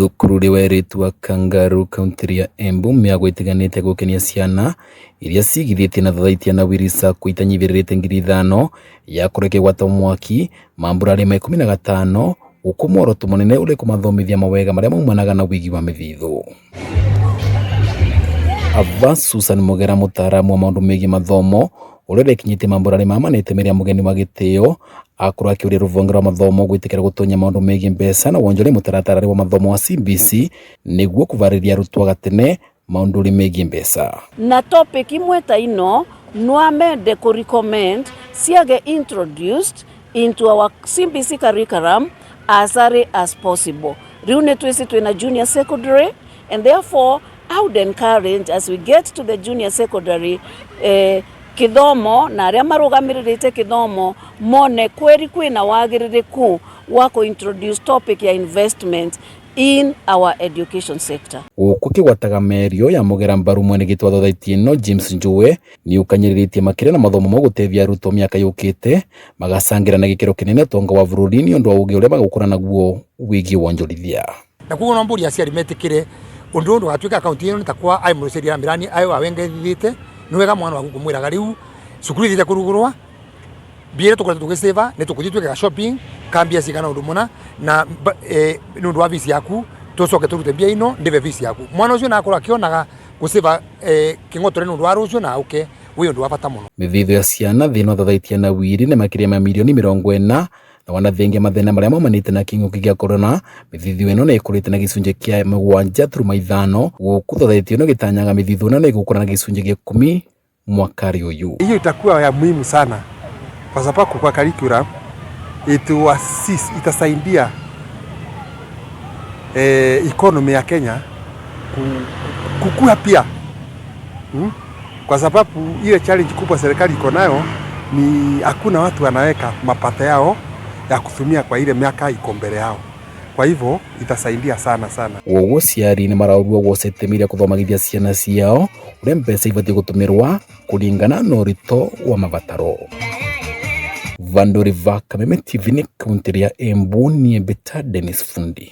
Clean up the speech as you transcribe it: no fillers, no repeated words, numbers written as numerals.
Thukuru ri wa airĩtu wa Kangaru kaunti ya Embu mĩago ĩtiganĩte gũkenia ciana iria cigithĩtie na thothaitĩ na Wiri Sacco itanyihĩrĩte 5,000 ya kũrekia gwata mwaki mambura ma 15 gũkũ muoroto mũnene ũrĩ kũmathomithia mawega marĩa maumanaga na wĩigi wa mĩthithũ. Ava Susan Mugera mũtaaramu wa maũndũ megiĩ mathomo ũrĩa ũrekinyĩtie mambura ma manĩte mĩrĩa mũgeni wa gĩtĩo akorwo akĩũria rũhonge rwa mathomo gwĩtĩkĩra gũtonya maũndũ megiĩ mbeca na wonjoria mũtaratara wa mathomo wa CBC nĩguo kũvarĩria arutwo gatene maũndũ megiĩ mbeca. Na topic imwe ta ino nwamende ku recommend ciage introduced into our CBC curriculum as early as possible. Riu nĩ twĩci twĩna junior secondary, and therefore I would encourage, as we get to the junior secondary, kithomo na arĩa marũgamĩrĩrĩte kithomo mone kweri kwĩna wagĩrĩrĩku wa kũ introduce topic ya investment in our education sector. Gũkũ kĩgwataga mĩario ya Mũgera mbaru mwenegĩti wa thothaitĩ ĩno James Njue nĩ ũkanyĩrĩrĩtie makĩria na mathomo ma gũteithia arutwo mĩaka yũkĩte magacangĩra na gĩkĩro kĩnene ũtonga wa bũrũri nĩ ũndũ wa ũgĩ ũrĩa magũkũra naguo wĩgiĩ wonjorithia. Na koguo no mbũria aciari metĩkĩre ũndũ ũyũ ndũgatuĩke akaunti ĩno nĩ ta kwa ai mũrũcĩria mĩrani ayo wawengethithĩte. Nĩ wega mwana waku kũmwĩraga rĩu cukuru ithiĩte kũrugũrwa, mbia iria tũkoretwo tũgĩcĩva nĩ tũkũthiĩ twĩke ga shopping ka mbia cigana ũndũ mũna na nĩ ũndũ wa fees yaku, tũcoke tũrute mbia ino ndĩbe fees yaku. Mwana ũcio nakorwo akĩonaga gũcĩva kĩng'otore nĩ ũndũ wa rũciũ na ũke wĩ ũndũ wa bata mũno. Mĩthithũ ya ciana thĩinĩ wa thothaitĩ na wiri nĩ makĩria ma mirioni 40 na wanathengia mathĩna marĩa maumanĩte na kĩng'ũki gĩa korona. Mĩthithũ ĩno nĩ ĩkũrĩte na gĩcunjĩ kĩa 7.5 gũkũ thothaitĩ ĩno ĩgĩtanyaga mĩthithũ ĩno nĩ ĩgũkũra na gĩcunjĩ gĩa 10 mwaka ũyũ. Hiyo itakuwa ya muhimu sana kwa sababu kwa curriculum it will assist, itasaidia economy ya Kenya kukua pia, Kwa sababu ile challenge kubwa serikali iko nayo ni hakuna watu wanaweka mapato yao ya kutumia kwa ile miaka iko mbele yao. Kwa hivyo itasaidia sana sana. Ũguo ciari nĩ maraũrwo gwose itemi rĩa kũthomagithia ciana ciao ũrĩa mbeca ibatiĩ gũtũmĩrwa kũringana na ũritũ wa mabataro. Vandũ va Kameme TV nĩ kaunti ya Embu, niĩ mbĩta Dennis Fundi.